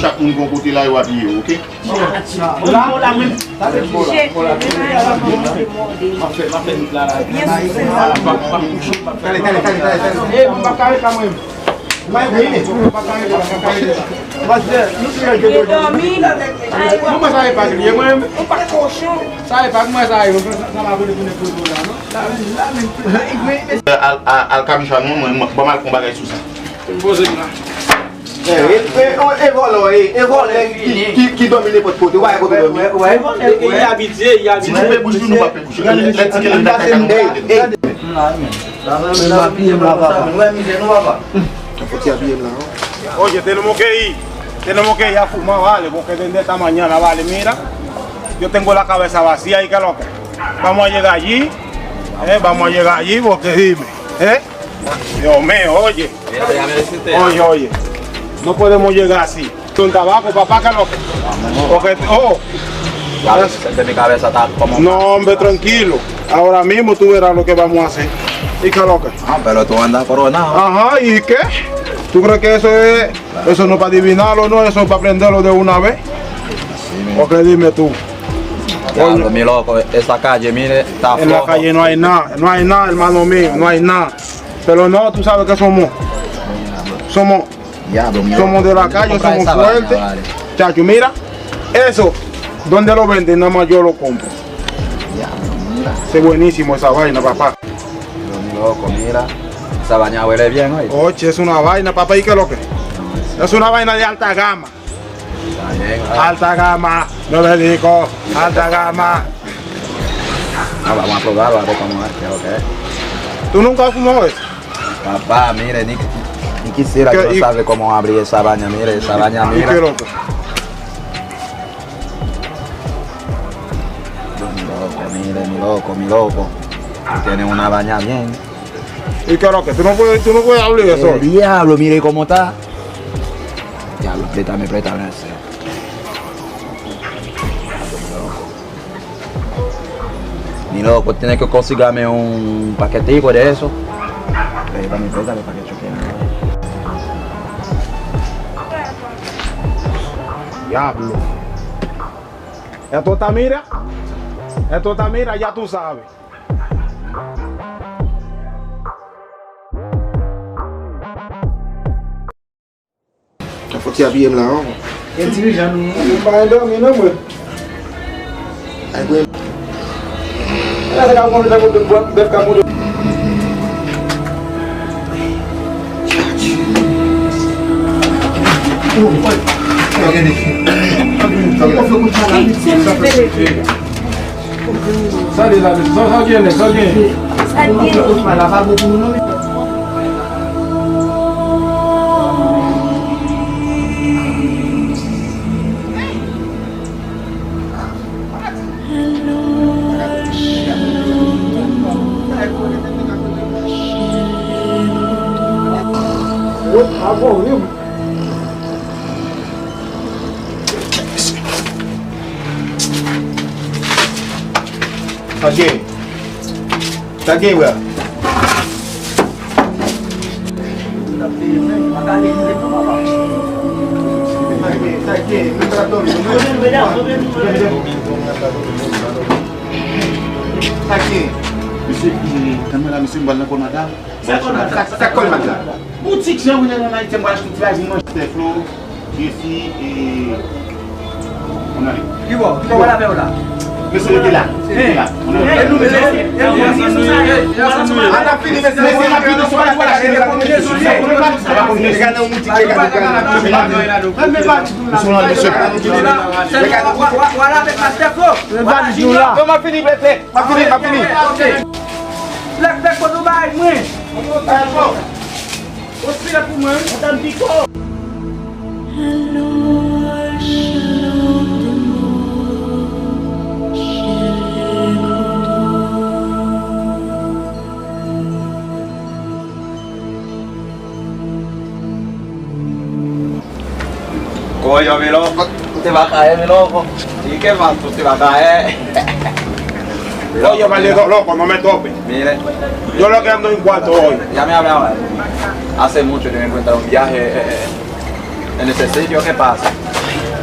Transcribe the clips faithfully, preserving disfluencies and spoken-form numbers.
Chak moun gon kote la yo apiye yo, oke? La, la menm. Mwen pa ka rete la, mwen. Mwen pa ka rete la, mwen pa ka rete la. Pastè, nou se yo dòmi. Mwen sa e pa kriye, mwen. Ou pa kochon. Sa e pa mwen sa e, sa pa kote pou nèg kote la, non. Al, al, al kabicha non, mwen, mwen, ban m al fè yon bagay sou sa. Poze m la. E, e, e, e vòlò, e, e vòlò ki, ki, ki dòmi nenpòt kote, ou pa wè kote dòmi. E, e, li abitye, li abitye. Di nou pe bouch nou, nou pa pe bouch. Lè ti ke lè ta ka nou. Ey, ey. Fò ti apiye m la, non. Oye, tenemos que ir, tenemos que ir a fumar, vale, porque de esta mañana, vale, mira. Yo tengo la cabeza vacía, ¿y qué es lo que? Vamos a llegar allí, eh, vamos a llegar allí, porque dime, eh. Dios mío, oye. Oye, oye. No podemos llegar así. Con tabaco, papá, ¿qué es lo que? Porque, oh. No, hombre, tranquilo. Ahora mismo tú verás lo que vamos a hacer. ¿Y qué es lo que? Ah, pero tú andas coronado. Ajá, ¿y qué? ¿Tú crees que eso es, eso no es para adivinarlo, no? Eso es para aprenderlo de una vez. Así mismo. Porque dime tú. Diablo, mi loco, esa calle, mire, está flojo. En la calle no hay nada, no hay nada, hermano mío, no hay nada. Pero no, tú sabes que somos, somos, somos de la calle, somos fuertes. Chacho, mira, eso, donde lo venden, nada más yo lo compro. Diablo, mira. Es buenísimo esa vaina, papá. Diablo, mi loco, mira. Esa vaina huele bien, oye. Oye, es una vaina, papá, ¿y qué es lo que? Es una vaina de alta gama. Alta gama, no me digo, alta gama. Ah, vamos a probarlo, a ver cómo es, qué es lo que es. ¿Tú nunca has fumado eso? Papá, mire, ni, ni quisiera yo saber cómo abrir esa vaina, mire, esa vaina, mira. ¿Y qué es lo que? Mi loco, mire, mi loco, mi loco. Tú tienes una vaina bien. ¿Y qué es lo que? ¿Tú no puedes, tú no puedes abrir eso? Eh, diablo, mire cómo está. Diablo, préstame, préstame ese. Mi loco, tiene que conseguirme un paquetico de eso. Préstame, préstame para que choque. Diablo. Esto está, mira. Esto está, mira, ya tú sabes. Fò ti apiye m la, non. E dirijan nou ye. M pa endòmi non, mwen. Ay, mwen. Ala se ka konn tankou de bwat, bèf ka konn. Sa gen, sa gen. Sa, sa gen, sa, sa gen, sa gen. Sa gen. Sa gen? Sa gen, bra? Sa gen? Mesye, tann mwen la, mesye, m pral nan kònada. Sa, sa, sa kònada? Boutik Jean Rene an Ayiti, m pral achte ti bagay pou manje. Tèflo. Jesi, e, ann ale. Ki bò? Ki bò w al avè yo la? Mesye, rete la. Rete la. Ann ale. E nou, mesye, e nou, mesye, an ap fini, mesye. Mesye, n ap fini, se pa la, se pa la. Gade yon boutik, gade, gade. Mesye, ann ale, mesye. Wa, wa, wa, w al avèk Mastè Flo. Valiz nou la. Bon, m ap fini, bèt, bèt. M ap fini, m ap fini. Ok. Blèk, blèk, kote w bay mwen? Respire pou mwen. Antann piko. Coño, mi loco, tú te vas a caer, mi loco. ¿Y qué más? Tú te vas a caer. Oye, maldito loco, no me tope. Mire. Yo lo que ando en cuarto hoy. Ya me hablaba. Hace mucho yo me encuentro un viaje, eh, eh, en ese sitio. ¿Qué pasa?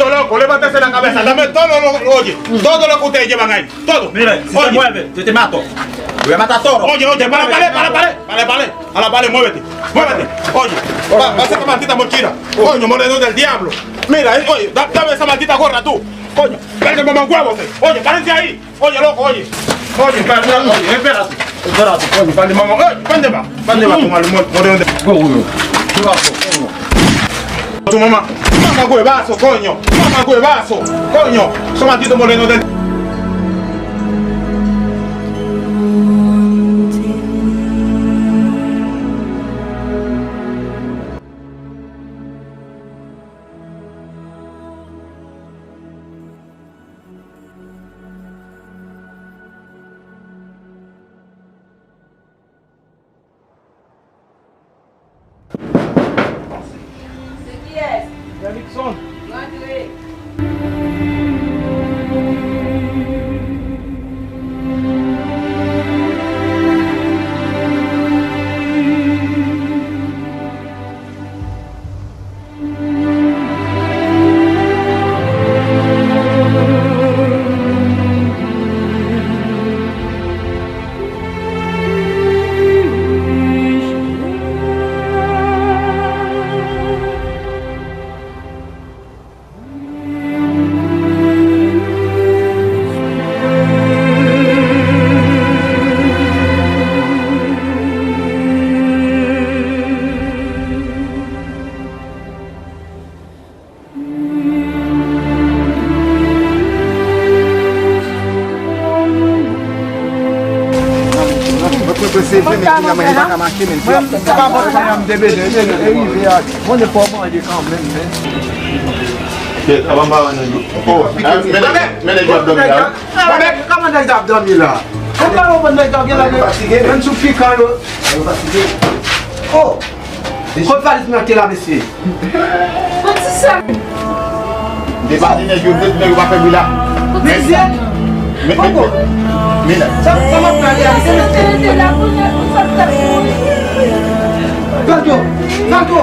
maldito loco, levántese la cabeza, dame todo lo, lo, oye, todo lo que usted llevan ahí, todo. Mira, si se mueve, yo te mato. Voy a matar todo. Oye, oye, para, para, para, para, para, para, para, muévete, muévete. Oye, va, va a hacer esa maldita mochila. Coño, moreno del diablo. Mira, eh, oye, da-, dame esa maldita gorra tú. Coño, vete, mamá huevo, oye, párense ahí. Oye, loco, oye. Oye, espera, espera, oye, espera tú. Espera tú, coño, pan de mamá. Oye, pan de va, pan de va, tu mal, mal, mal, mal. Go, go, go. ¿Qué pasó, coño? Tu mamá. Mamá huevazo, coño. Mamá huevazo, coño. Esos malditos morenos del Se kiyès? Davidson. Rantre. Mwen prese vre, men kounya mwen pa ka mache, men. Se pa bon, kounya m te bezwen, men e rive a. Bon, de fò manje kanmenm, men. Kèt, avan m pa wè nèg yo. Oh, men nèg, men nèg yo ap dòmi la. Kòman nèg yo ap dòmi la? Kòman nèg yo ap dòmi la? Menm sou pikan yo. Oh! Kot valis mwen te la, mesye? Kot ti sè? Depase nèg yo, nèg yo pa fè bri la. Kot ti sè? Men, men, men la. Sa, sa m ap gade a, se mesye. Gade yo, gade yo.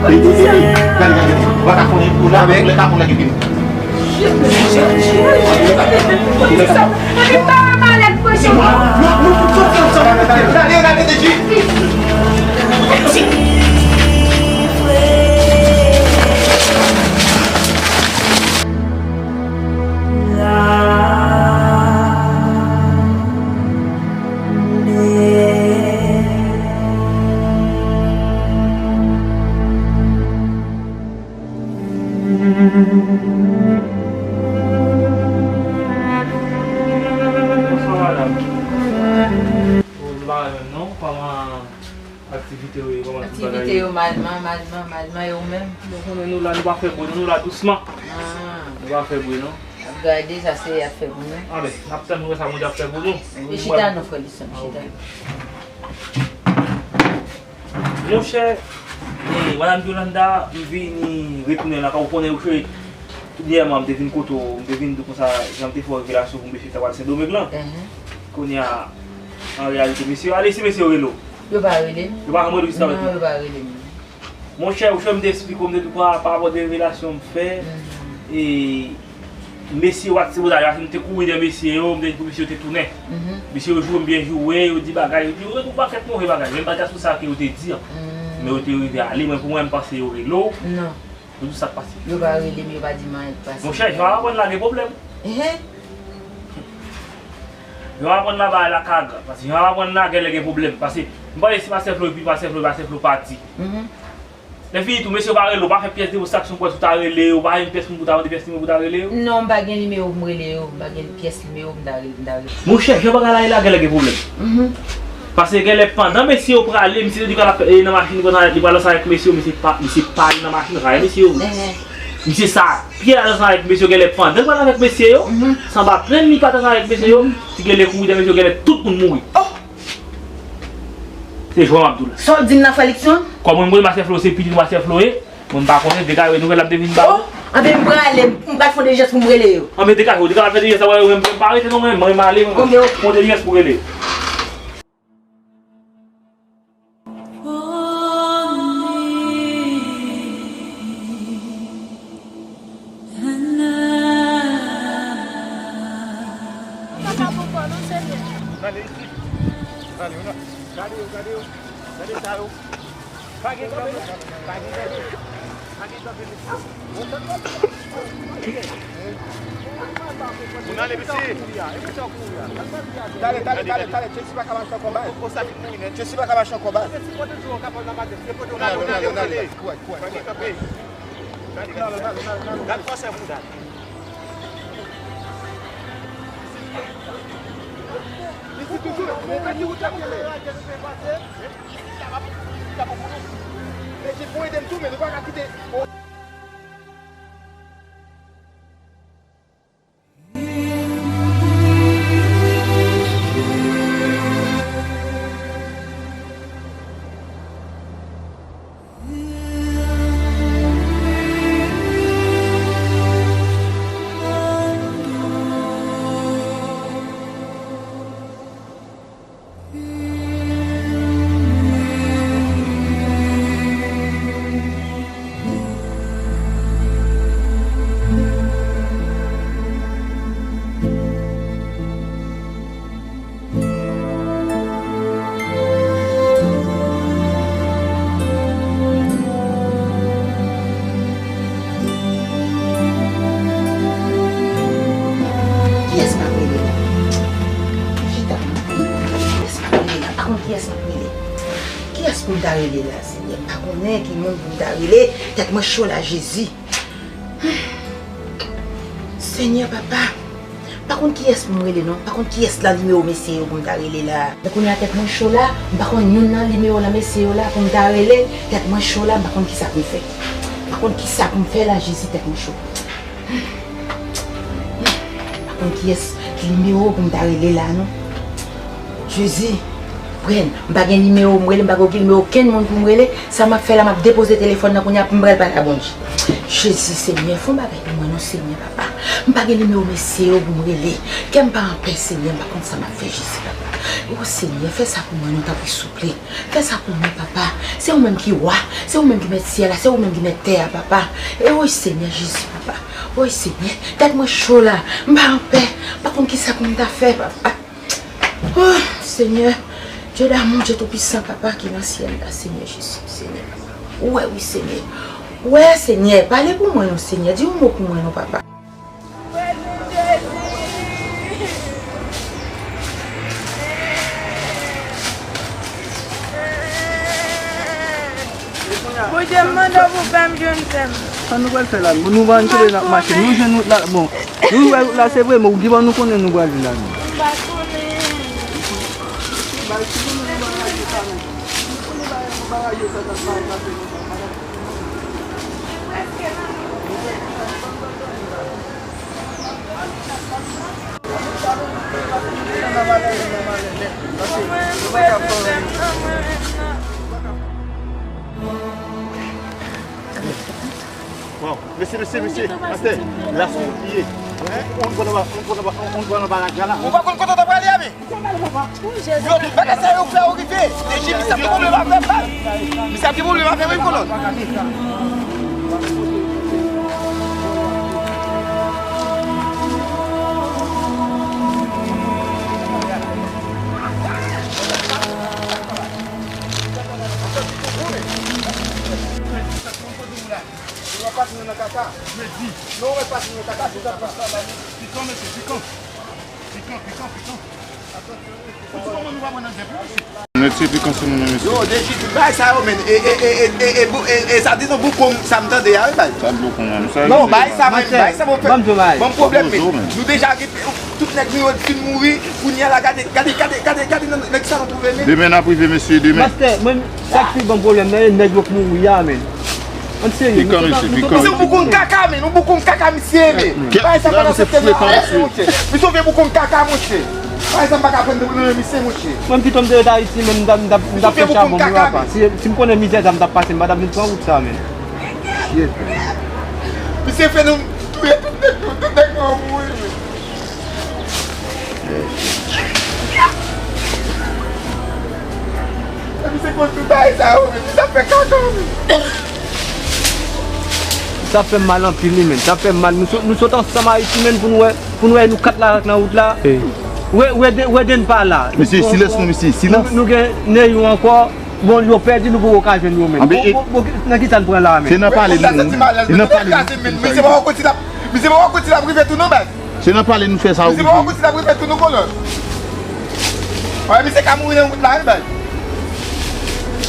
Gade, gade, gade. Ou pa ka konnen pou la, men lè ka konnen ki vini. Bonswa, madanm. Ou pa wè menm non, kòman aktivite yo ye, kòman tout bagay yo? Aktivite yo malman, malman, malman, e ou menm? Bon, konnen nou la, nou pa fè bri non, nou la dousman. Ah. Nou pa fè bri non. Ap gade, sa se y ap fè pou nou. Anben, n ap tann nou wè sa Bondye ap fè pou nou. Wi, chita non, frè Lisson, chita. Monchè, e, madanm Yolanda, m vini retounen lakay ou, konnen ou ke dènyèman m te vin kote w, m te vin di w konsa, jan m te fè w revelasyon pou mesye sa pral Sendomeng lan. Kounye a, an reyalite, mesye yo, ale si mesye yo rele w. Yo pa rele m. Yo pa janm rele w jistan mentnan? Non, yo pa rele m. Monchè, ou fè m te esplike w, m te di w pa, pa rapò de revelasyon m fè, e, mesye yo ak ti bòdaj la, m te kouri dèyè mesye yo, m te di pou mesye yo te tounen. Mesye yo joure m byen joure, yo di bagay, yo di, yo di yon pakèt move bagay. Men m pa t sou sa ke yo te di an. Men yo te rive ale, mwen pou mwen, m panse yo rele w. Non. Yo di sa k pase. Yo pa rele m, yo pa di m anyen k pase. Monchè, jan w aprann la gen pwoblèm. Ehe. Jan w aprann la bagay la ka grav. Paske jan w aprann la genlè gen pwoblèm. Paske M pale si pastè Flo, epi pastè Flo, pastè Flo pati. Lè fini tou, mesye yo pa rele w, pa fè pyès demonstraksyon pou wè si w ta rele yo, pa gen pyès moun pou ta mande pyès nimewo pou ta rele yo. Non, m pa gen nimewo pou m rele yo, m pa gen pyès nimewo pou m ta rele, pou m ta rele. Monchè, jan bagay la ye la, genlè gen pwoblèm. Paske genlè pandan mesye yo prale, misye te di l ap, e, nan machin, li pral, li pral ansanm avèk mesye yo, misye pa, misye pa nan machin, rayi mesye yo. Misye sa, pye l al ansanm avèk mesye yo, genlè pandan l pral avèk mesye yo, sanba plenn li pa t ansanm avèk mesye yo, ti genlè kouri dèyè mesye yo, genlè tout moun mouri. Se jwè m ap di w la. Sa w di m nan, Feliction? Kòm mwen, mwen, pastè Flo, se pitit pastè Flo ye. Mwen, m pa konnen, degaje nouvèl ap devin ba ou. Oh, anben m prale, m pral fè yon dilijans pou m rele yo. Anben degaje, ou degaje fè dilijans la, mwen, mwen pa rete non, mwen, mwen, m ale, mwen, fè yon dilijans pou rele yo. Sa pa bon pa non, Senyè. Gade isi. Gade yo, gade yo, gade yo. Gade sa yo. Pa gen kanpe, pa gen kanpe. Pa gen kanpe, mesye. Moun ale, mesye. Tale, tale, tale, tale. Jezi pa ka mache ankò, baz. Jezi pa ka mache ankò, baz. N ale, n ale, n ale. Kouri, kouri, kouri. Pa gen kanpe. Gade, gade, gade. Gade fòsè moun la. Isi toujou, men pa di wout la kenbe. Sa va pou, sa va pou nou. Mezit, pou ede m tou, men nou pa ka kite. Kiyès m ap rele la? Chita. Kiyès m ap rele la? M pa konn kiyès m ap rele. Kiyès pou m ta rele la, Senyè? M pa konnen ki moun pou m ta rele. Tèt mwen cho la, Jezi. Senyè, papa. M pa konn kiyès pou m rele non. M pa konn kiyès nan nimewo mesye yo pou m ta rele la. Men kounye a tèt mwen cho la, m pa konn youn nan nimewo nan mesye yo la pou m ta rele. Tèt mwen cho la, m pa konn kisa pou m fè. M pa konn kisa pou m fè la, Jezi, tèt mwen cho. M pa konn kiyès, ki nimewo pou m ta rele la non. Jezi, pran, m pa gen nimewo m rele, m pa gen okenn nimewo okenn moun pou m rele. Sa m ap fè la, m ap depoze telefòn nan kounye a pou m pral pale a Bondye. Jezi, Senyè, fè yon bagay pou mwen non, Senyè, papa. M pa gen nimewo mesye yo pou m rele. Kè m pa anpè, Senyè, m pa konn sa m ap fè, Jezi, papa. O Senyè, fè sa pou mwen non, tanpri, souple. Fè sa pou mwen, papa. Se ou menm ki wa, se ou menm ki mèt syèl la, se ou menm ki mèt tè a, papa. E woy, Senyè, Jezi, papa. Woy, Senyè, tèt mwen cho la. M pa anpè, m pa konn kisa pou m ta fè, papa. Oh, Senyè, Dye damou, Dye toupisan, papa ki nan syèl la, Senyè Jezi, Senyè, papa. Ou wè, wi, Senyè. Ou wè, Senyè, pale pou mwen non, Senyè. Di yon mo pou mwen non, papa. Bondye, m mande w pou fè m jwenn sè m. Sa nou pral fè la? Nou pral kenbe n ap mache. Nou jwenn wout la. Bon, nou wè wout la, se vre, men ou gen bò nou konnen nou prale la, nou. M pa konnen. Waw, mesye, mesye, mesye, pastè, la sou wout li ye. On pran anba, on pran anba, on pran anba lagla la. Ou pa konn kote w ta prale a, men. Yo, tout bagay sa yo fè yo rive. Depi misye ap gen pwoblèm avè m, misye ap gen pwoblèm avè m, wi, kolòn. Pikan, mesye, pikan. Pikan, pikan, pikan. Ou di kòman nou pa pran nan djèp, wi, mesye. Mesye, pikan sou nou, mesye. Yo, depi tout bagay sa yo, men. E, e, e, e, e, e, bou- e, e, sa di nou boukou sa m tande a, wi, bay. Sa boukou, men. Sa Non, bay sa, men, Master, bay sa, bon, fè- ban m di w bagay. Bon pwoblèm, men. Bozo, men. Nou deja gen, tout nèg nou yo fin mouri, kounye a la, gade, gade, gade, gade, gade nan, nan ki sa nou twouve, men. Demen n ap rive, mesye, demen. Master, mwen, sa k pi ban pwoblèm nan, e nèg yo k mouri a, men. Ann serye, Pikan, mesye, pikan. Misye yon boukou kaka, men, yon boukou kaka, misye, men. Ke- Bay sa, pa nan sante mwen, mesye. Misye yon vye boukou kaka, monchè. Bay sa, m pa ka pran de nan misye, monchè. Mwen, pito m te ret Ayiti, men, m t ap, m t ap, m t ap fè chabon mwen apa. Si, si m konnen mizè sa m t ap pase, m pa t ap vin pran wout sa, men. Shit, man. Misye fè nou touye tout nèg nou, tout nèg nou an mouri, men. E misye konn tout bagay sa yo, men. Misye ap fè kaka, men. Sa fè m mal anpil, wi, men. Sa fè m mal. Nou sot, nou sot ansanm Ayiti, men, pou n wè, pou n wè nou kat la nan wout la. Wè, wè, de- wè, de n pa la. Mesye, silans nou, mesye, silans. Nou, nou gen Neyou ankò. Bon, yo pèdi, nou poko ka jwenn yo menm. Anben, bon, bon, bon, nan ki sa n pran la menm? Se nan pale nou, nan pale nou. Misye pa wè kote l ap, misye pa wè kote l ap rive tou non, baz. Se nan pale nou fè sa yo. Misye pa wè kote l ap rive tou non, kolòn. Wè, misye ka mouri nan wout la, wi, baz.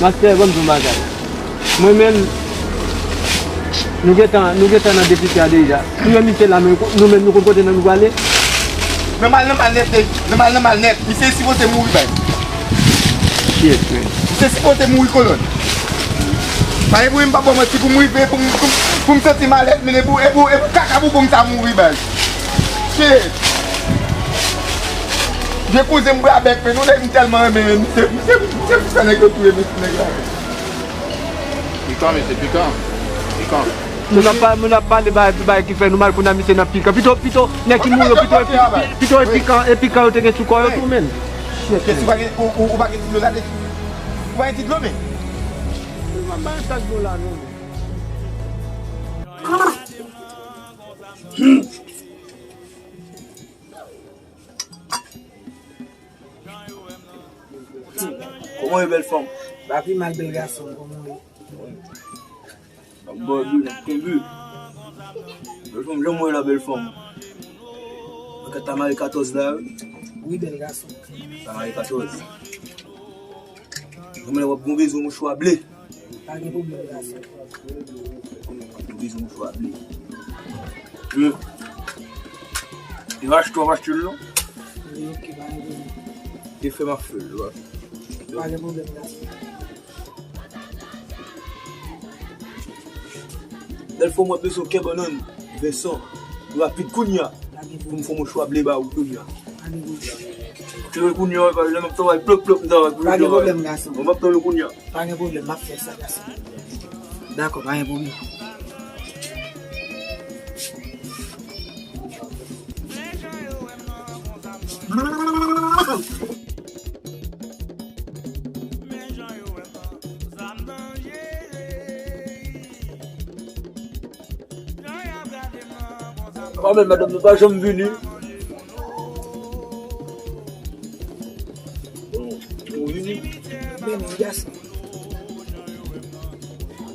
Master, ban m di w bagay. Mwen menm, nou gentan, nou gentan nan depite a deja. Touye misye la, men nou menm nou konn kote nou prale. Nan mal, nan mal nèt, nan mal, nan mal nèt. Misye sipoze mouri, bay. Shit, man. Misye sipoze mouri, kolòn. Bay, pou m pa ba w manti, pou m rive, pou m, pou m, pou m santi malèz, men e pou, e pou, e pou kaka pou bon sa mouri, bay. Shit. Vye kouzen m bra bèk, men nou nèg m tèlman renmen, men misye, misye, misye fè nèg yo touye, men nèg la. Pikan, mesye, pikan. Pikan. Moun ap pa-, moun ap pale bagay, bagay ki fè nou mal, kounye a misye nan pikan. Pito, pito, nèg ki mouri yo, pito, pito, pito e pikan, e pikan yo te gen sou kò yo tou, menm. Shit, si w pa gen, ou, ou, ou pa gen ti dlo la, de-, ou pa gen ti dlo, men. Ou pa bay sa dlo la, non, men. Kòman w ye, bèl fanm? Pa pi mal, bèl gason, kòman w ye? N ap bò dlo, n ap kenbe. Bèl fanm, jan m wè la, bèl fanm. Mwen kat ta mare katòz la, wi. Wi, bèl gason. Ta mare katòz. Kòman w ap gon bezwen mouchwa ble? Pa gen pwoblèm, gason. Ou bezwen mouchwa ble. Yo. Yo achte, w ap achte l non? Wi, ok, pa gen pwoblèm. Te fè m ap fè l, wi. Pa gen pwoblèm, gason. Bèl fanm, w ap bezwen kè bannann, Vincent. Rapid kounye a. Pou m fè yon mouchwa ble ba ou kounye a. Cheve kounye a, lè m ap travay plop, plop, m travay pou yo travay. Pa gen pwoblèm, gason. Bon, m ap tann ou kounye a. Pa gen pwoblèm, m ap fè sa, gason. Dakò, pa gen pwoblèm. Kòman madanm nan pa janm vini? Ou vini? Vini, yes.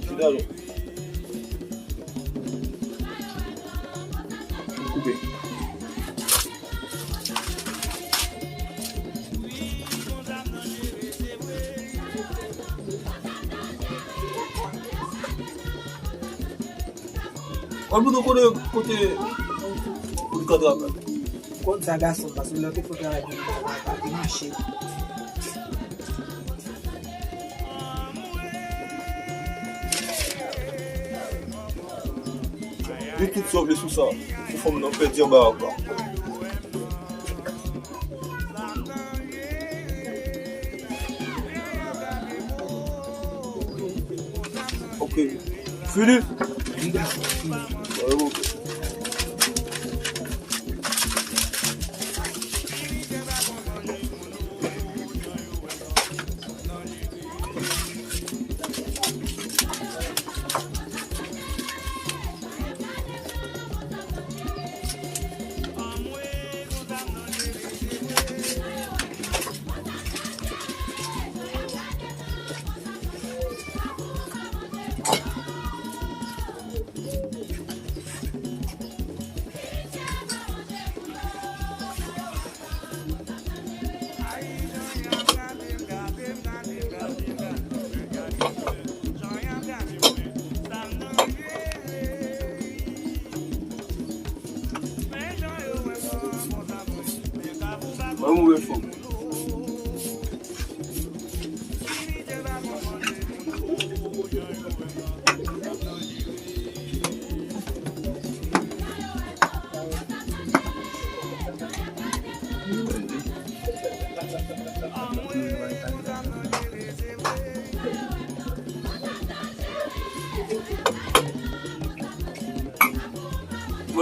Chita non. Koupe. Ann pou nou konnen kote ou t ka travay. Konn sa gason, paske lè w te fè travay pou nou pa, pa te mache. Di tout sa w vle sou sa, pou fanm nan pèdi anba rad la. Ok. Fini? Wi, gason, fini. Wi, ok.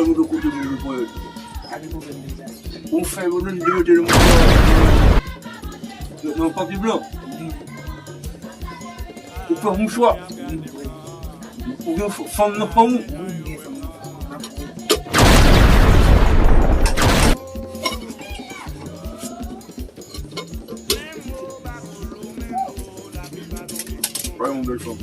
Mwen de kote mwen pran yo. Pa gen pwoblèm de sa. Ou fè yo menm de mete nan mouchwa. Nan papye blan. Ou pran mouchwa. Ou gen f- fanm nan fanm ou. Wè, yon bèl fanm.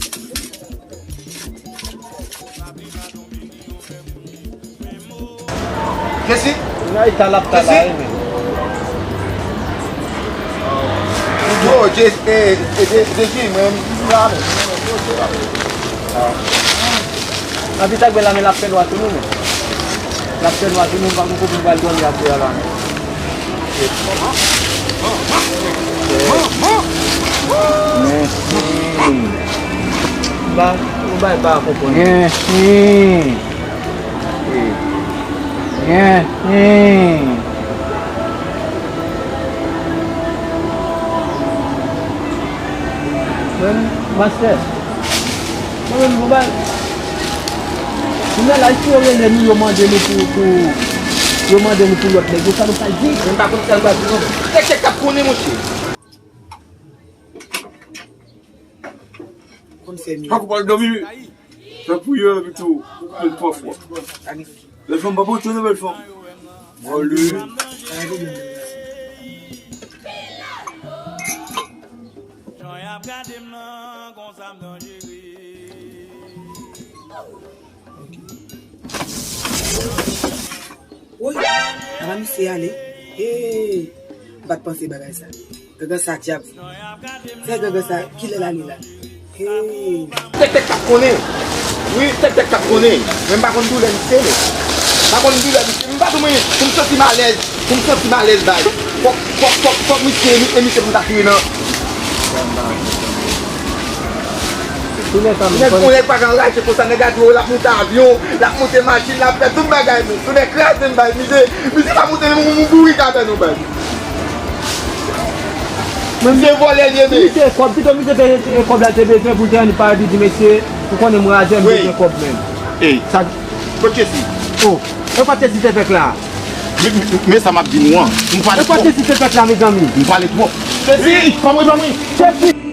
Jesi? Nan eta l ap pale la, wi, men. Yo, Jesi, e, e, Je- Jesi, mwen, m la, men. Anpi tak bèl la, men l ap fè nwa sou nou, men. L ap fè nwa sou nou, m pa konn kote m pral dòmi aswè a la, men. Mèsi. Ba, ou bay pa konprann. Mèsi. Mèsi. Men, mastè. Mwen menm, mwen ba. Kounye a la, si yo rele nou, yo mande nou pou, pou, yo mande nou pou lòt nèg yo, sa nou pral di? Mwen pa konn sa nou pral di non. Tèk tèk t ap konnen, monchè. Konn fè mye. Pako pral dòmi. Fè priyè epi tou, ou pral twa fwa. Bèl fanm pa pote non, bèl fanm. Mwen li. Jan y ap gade m nan, konsa m danjere. Woy, ala misye ale. Hey, m pa t panse bagay sa. Gangan sa dyab. Fè gangan sa, kilè l ale la? Hey. Tèk tèk t ap konnen. Wi, tèk tèk t ap konnen. Men m pa konn doulè misye, men. M pa konn doulè misye. M pa tou mwen, pou m santi m alèz. Pou m santi m alèz, bay. Fòk, fòk, fòk, fòk misye, e misye pou m ta touye nan. Nèg, yon nèg pa ka anraje konsa, nèg a di w, l ap monte avyon, l ap monte machin, l ap fè tout bagay, men. Yon nèg kraze m, bay. Misye, misye pa monte, men yon bourik atè nou, bay. Misye vòlè l ye, men. Misye kòb, pito misye te, e kòb la te bezwen pou l te annik paradi di mesye, ou konnen m razè, m bezwen kòb menm. Ey, sa, kot Jesi? Oh, e kot Jesi te fèk la? Men, men, men sa m ap di nou an. M pale twòp. E kot Jesi te fèk la, mezanmi? M pale twòp. Jesi, kòm ou, kòm ou. Jesi!